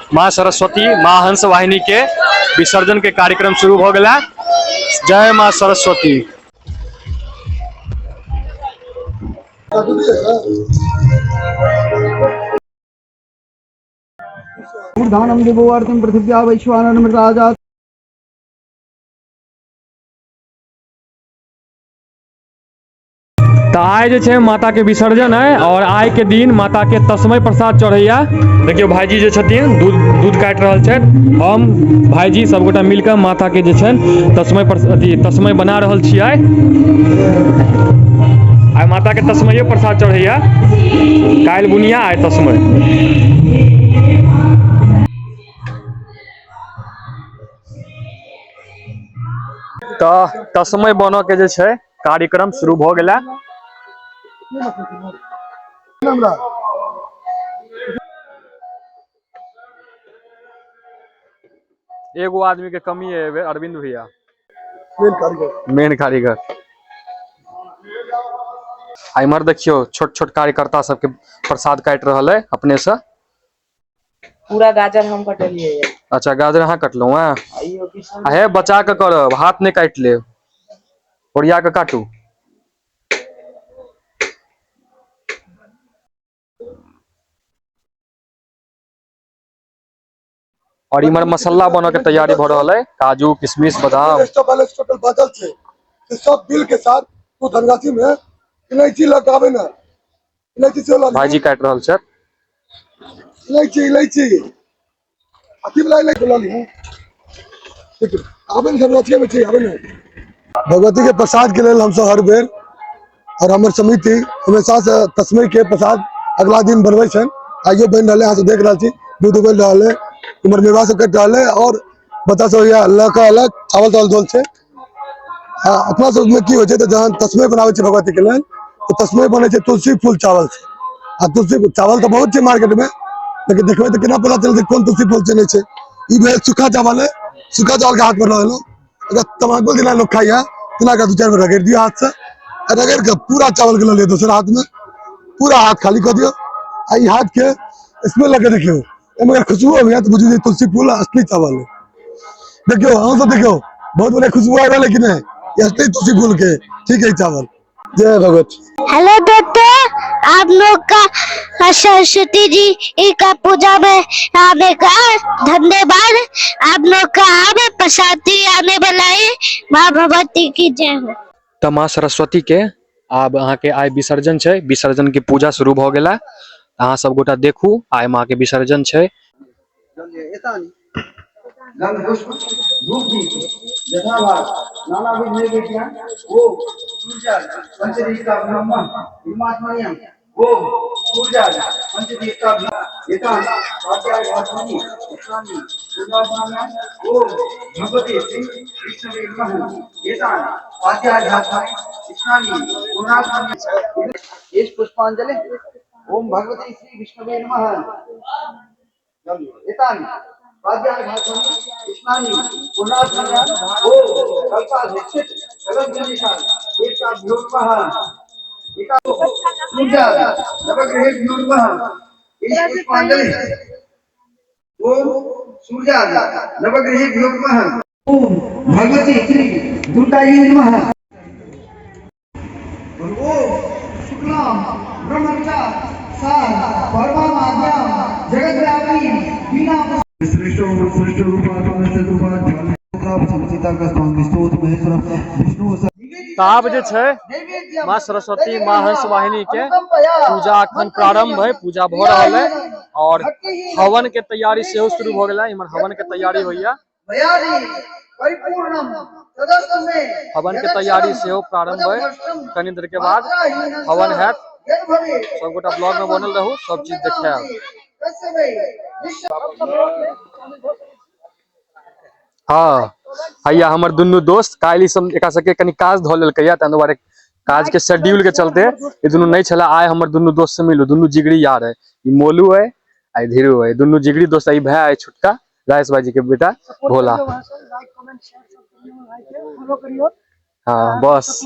माँ सरस्वती माँ हंस वाहिनी के विसर्जन के कार्यक्रम शुरू भऽ गेला। जय माँ सरस्वती। धानम दिवोवर्तम पृथिव्या वैश्वानरमृताजात। तऽ आइ जे छै माता के विसर्जन है और आइ के दिन माता के तस्मय प्रसाद चढ़ैया। देखियौ भाईजी जे छथिन दूध दूध काटि रहल छथि, हम भाईजी सबगोटा मिल कऽ माता के जे छनि तस्मय अथी तस्मय बना रहल छी। आइ आइ माता के तस्मये प्रसाद चढ़ैया, काल्हि बुनिया आइ तस्मय। तऽ तस्मय बनऽ के जे छै कार्यक्रम शुरू भऽ गेला। एगो आदमी के कमी है एबे, अरविंद भैया मेन कारीगर, मेन कारीगर। आ इम्हर देखियौ छोट छोट कार्यकर्ता सबके प्रसाद काटि रहल है अपने से। पूरा गाजर हम कटलिए। अच्छा गाजर अहाँ कटलहुँ हैं? आ हे बचा के करब, हाथ नहि काटि लेब, ओरिया के काटू। और इम्हर मसाला बनऽ के तैयारी भऽ रहल है, काजू किशमिश बादाम। एक्स्ट्रा बैलेंस टोटल बचल छै से सब बिल के साथ तू धनगाछी में इलायची लगावे ना, इलायची से लगा। भाईजी काटि रहल छथि इलायची, इलायची अथी वाला इलायची लऽ लिहऽ। ठीक है, आबे ने धनगाछी में छै, आबे ने। भगवती के प्रसाद के लेल हमसब हर बेर और हमर समिति हमेशा से तस्मय के प्रसाद अगला दिन बनबै छनि। आइयो बनि रहल है, अहाँ सब देख रहल छी, दूध उबलि रहल है, उम्हर मेवा सब कटि रहल है और बच्चा सब यहाँ लऽ कऽ अलग चावल तावल धोल छै। आ अपना सब में की होइ छै तऽ जहन तस्मय बनाबै छै भगवती के लेल तऽ तस्मय बनै छै तुलसी फूल चावल से। आ तुलसी चावल तऽ बहुत छै मार्केट में, लेकिन देखबै तऽ केना पता चलतै कोन तुलसी फूल छै नहि छै। ई भेल सूखा चावल है, सूखा चावल के हाथ पर लऽ लेलहुँ, अगर तम्बाकू जेना लोग खाइया तेना कऽ दू चारि बेर रगड़ि दियौ हाथ से, आ रगड़ि कऽ पूरा चावल के लऽ लियौ दोसर हाथ में, पूरा हाथ खाली कऽ दियौ आ ई हाथ के स्मेल लऽ के देखियौ, एहिमे अगर खुशबू अबैया तऽ बुझू जे तुलसी फूल असली चावल है। देखियौ अहूँ सब देखियौ, बहुत बढ़िया खुशबू आबि रहल है कि नहि, ई असली तुलसी फूल के ठीक है चावल। जय भगवती। हेलो दोस्तों, आप लोग का सरस्वती जी का पूजा में आने का धन्यवाद। आप लोग का अब प्रसादी आने वाला है। माँ भगवती की जय हो। तऽ माँ सरस्वती के आब अहाँ के आइ विसर्जन छै, विसर्जन के पूजा शुरू भऽ गेला। अहाँ सब गोटा देखू, आइ माँ के विसर्जन छै। गंध पुष्प धूप दीप यथाभाग नानाविध नैवेद्य ओम सूर्य पंचदीप्ता ब्रह्म ब्रह्मात्मनियम ओम सूर्य पंचदीप्ता एतान स्वाध्याय भाषणी इस्लामी पूर्णात्मन्य ओम भगवते श्री विष्णवे नमः एतान स्वाध्याय भाषणी इस्लामी पूर्णात्मन्य एष पुष्पांजलि ओम भगवते श्री विष्णवे नमः एतानि स्वाध्याय भाषणी स्नानी पूर्णात्मन्य ओम कल्पाधिष्ठित कलंजनिका देवताभ्यो नमः पूजा नवग्रहेभ्यो नमः एष पुष्पांजलि ओम सूर्याय नवग्रहेभ्यो नमः ओम भगवते श्री दुर्गायै नमः ओम शुक्लाम ब्रह्मचा सार परमात्मा जगद्व्यापी बिना श्रेष्ठ श्रेष्ठ विष्णु। तऽ आब जे छै माँ सरस्वती माँ हंस वाहिनी के पूजा अखन प्रारंभ है, पूजा भऽ रहल है और हवन के तैयारी सेहो शुरू भऽ गेल है। इम्हर हवन के तैयारी होइया, हवन के तैयारी सेहो प्रारंभ है। कनी देर के बाद हवन हैत। सबगोटा ब्लॉग में बनल रहू, सब चीज देखायब। हाँ हैया हमर दुनू दोस्त काल्हि सब एकरा सबके कनी काज धऽ लेलकै या, ताहि दुआरे काज के शेड्यूल के चलते ई दुनू नहि छलै। आइ हमर दुनू दोस्त से मिलू, दुनू जिगरी यार है, ई मोलू है आ ई धीरू है, दुनू जिगरी दोस्त है। ई भाय है छोटका राजेश भाईजी के बेटा भोला। हाँ बस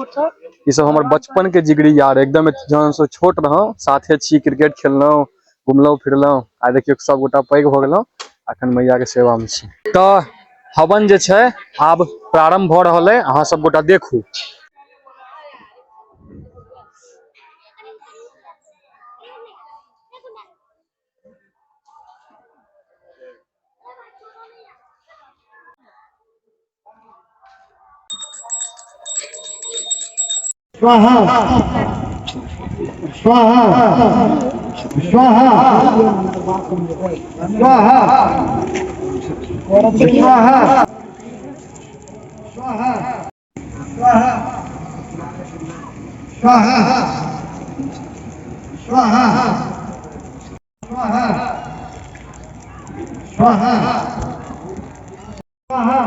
ई सब हमर बचपन के जिगरी यार, एकदम जहन से छोट रहौं साथे छी, क्रिकेट खेललहुँ, घुमलहुँ फिरलहुँ। आ देखियौ सब गोटा पैघ भऽ गेलहुँ, अखन मैया के सेवा में छी। तऽ हवन जे छै आब प्रारंभ भऽ रहल है, अहाँ सब गोटा देखू। स्वाहा स्वाहा स्वाहा स्वाहा स्वाहा स्वाहा स्वाहा स्वाहा स्वाहा स्वाहा स्वाहा स्वाहा।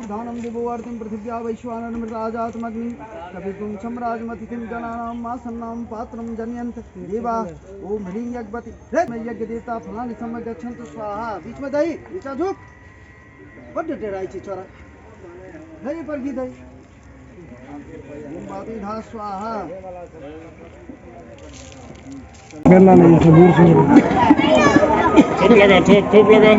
धानं दिवोवर्तिं पृथिव्या वैश्वानरमृताजातमग्निं कविकुं सम्राजमतिथिं जनानां मासन्नां पात्रं जनयन्त देवा। ओम ह्रीं यज्ञवती रे यज्ञ देवता फलानि सम्यगच्छन्तु स्वाहा। बीच में दही नीचा झुक, बड्ड डेराइ छै छोरा, दही पर घी दही। ओम बाती धा स्वाहा। थोप लगा, थोप थोप लगा।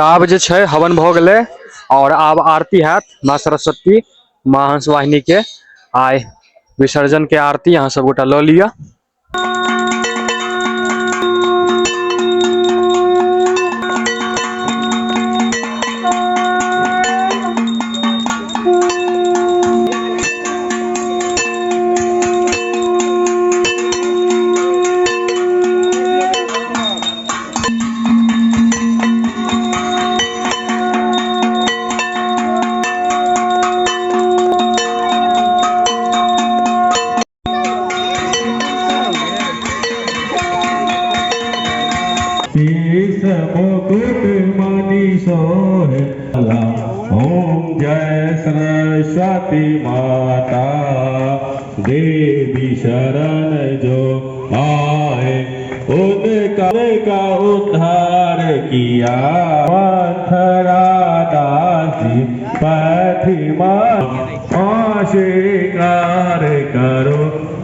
आब जे छै हवन भऽ गेलै और आब आरती हैत माँ सरस्वती माँ हंस वाहिनी के। आइ विसर्जन के आरती अहाँ सब गोटा लऽ लिअ। शीस मुकुट मणि सोहे। ओम जय सरस्वती माता, देवी शरण जो आए उनका का उद्धार किया। मंथरा दासी पथिमा स्वीकार करो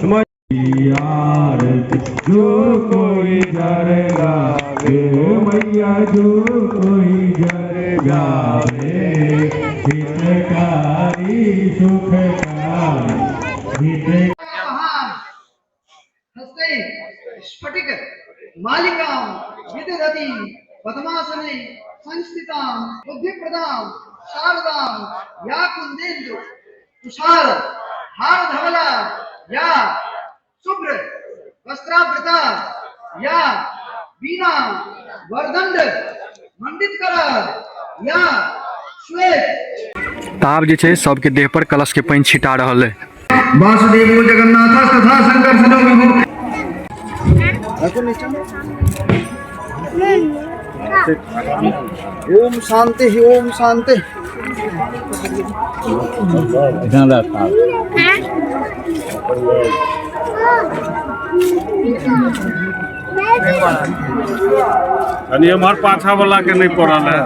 मैया, जो कोई जर गावे मैया, जो कोई जर गावे हितकारी सुखकारी हित। हस्ते स्फटिक मालिकां विदधति पद्मासने संस्थितां बुद्धिप्रदां शारदां या कुंदेन्दु तुषार हार धवला या शुभ्र वस्त्रावृता या वीणा वरदंड मंडित करा या श्वेत। तऽ आब जे छै सबके देह पर कलश के पानि छिटा रहल है। वासुदेवो जगन्नाथ तथा शंकर विभु। ओम शांति ओम शांति। कनि एम्हर पाछा वाला के नहीं पड़ल है।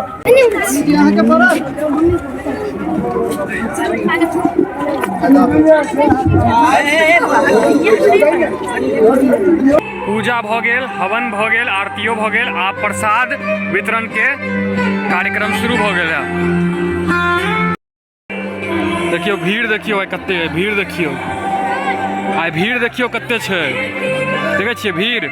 पूजा भऽ गेल, हवन भऽ गेल, आरतियो भऽ गेल, आब प्रसाद वितरण के कार्यक्रम शुरू भऽ गेल है। देखियौ भीड़, देखियौ आइ कते है भीड़, देखियौ आइ भीड़, देखियौ कते छै, देखै छियै भीड़।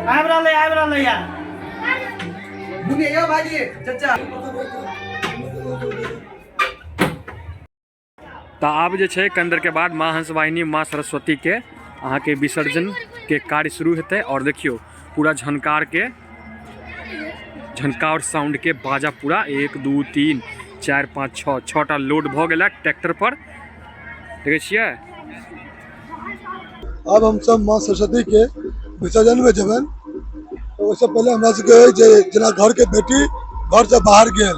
आबि रहलै यार। घुमिए भाईजी चचा। तऽ आब जे छै कनि देर के बाद माँ हंस वाहिनी माँ सरस्वती के अहाँके विसर्जन के कार्य शुरू हेतै। और देखियौ पूरा झनकार के झनकार साउंड के बाजा पूरा 1 2 3 4 5 6 6टा लोड भऽ गेल ट्रैक्टर पर, देखै छियै। अब हम सब माँ सरस्वती के विसर्जनमे जेबनि तऽ ओहिसँ पहिले हमरा सबके होइ जे जेना घरके बेटी घरसँ बाहर गेल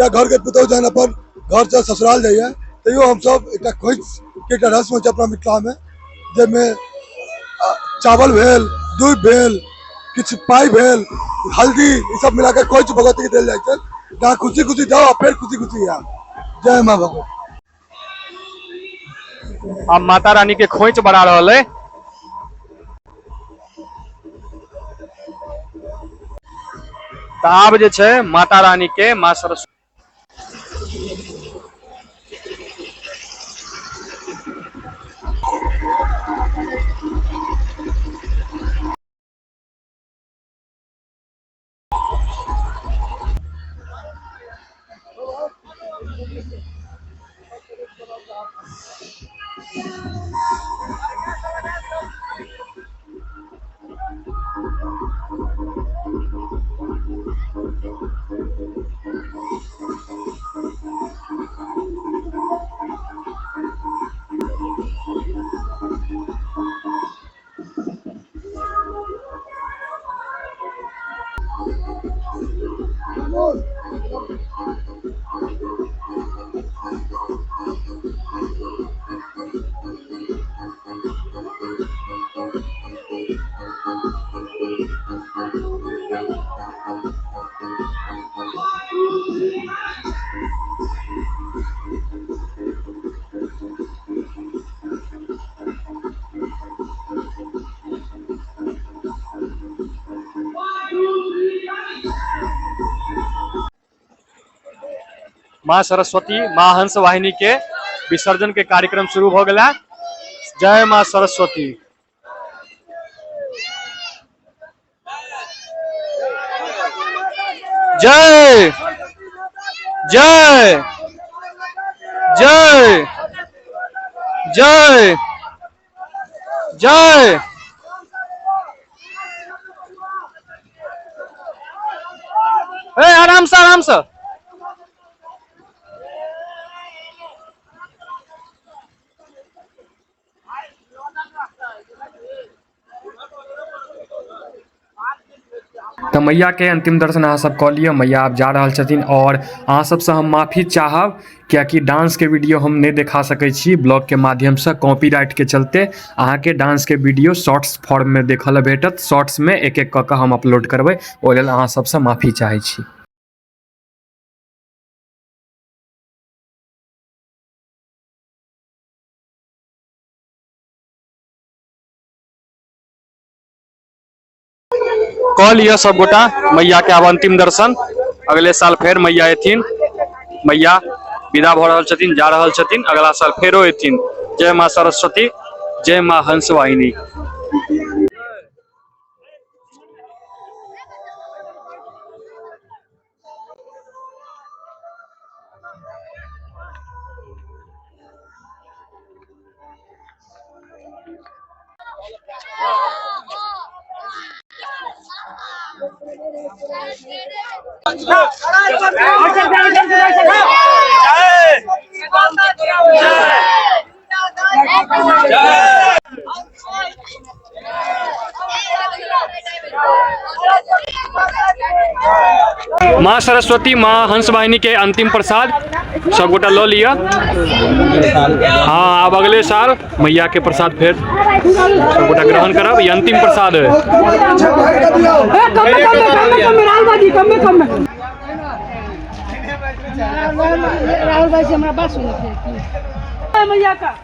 या घरके पुतोहु जहन अपन घरसँ ससुराल जाइए तैयो हमसब एकटा खोइछके एकटा रस्म होइ छै अपना मिथिलामे, जाहिमे चावल भेल, दूध भेल, किछु पाइ भेल, हल्दी, ई सब मिलाके खोइछ भगवतीके देल जाइ छै। जहाँ खुशी खुशी जाउ आ फेर खुशी खुशी आयब। जय माँ भगवती। आब माता रानी के खोइछ बढ़ा रहल है। तऽ आब जे छै माता रानी के, माँ सरस्वती माँ सरस्वती माँ हंस वाहिनी के विसर्जन के कार्यक्रम शुरू भ गेला। जय माँ सरस्वती। जय जय जय जय जय। ए आराम से, आराम से। तऽ मैया के अंतिम दर्शन अहाँ सब कऽ लिअ। मैया आब जा रहल छथिन और अहाँ सबसँ हम माफी चाहब कियाकि डांस के वीडियो हम नहि देखा सकै छी ब्लॉग के माध्यम से, कॉपीराइट के चलते। अहाँके डांस के वीडियो शॉर्ट्स फॉर्म में देखऽ लए भेटत। शॉर्ट्स में एक एक कऽ कऽ हम अपलोड करबै, ओहि लेल अहाँ सबसँ माफी चाहै छी। कऽ लिअ सब गोटा मैया के आब अंतिम दर्शन। अगले साल फेर मैया एथिन। मैया विदा भऽ रहल छथिन, जा रहल छथिन, अगला साल फेरो एथिन। जय माँ सरस्वती, जय माँ हंस वाहिनी। माँ सरस्वती माँ हंस वाहिनी के अंतिम प्रसाद सब गोटा लऽ लिअ। हाँ, आब अगले साल मैया के प्रसाद फेर सब गोटा ग्रहण करब। ई अंतिम प्रसाद है। राहुल भाई से हमरा बात सुनो। मैया का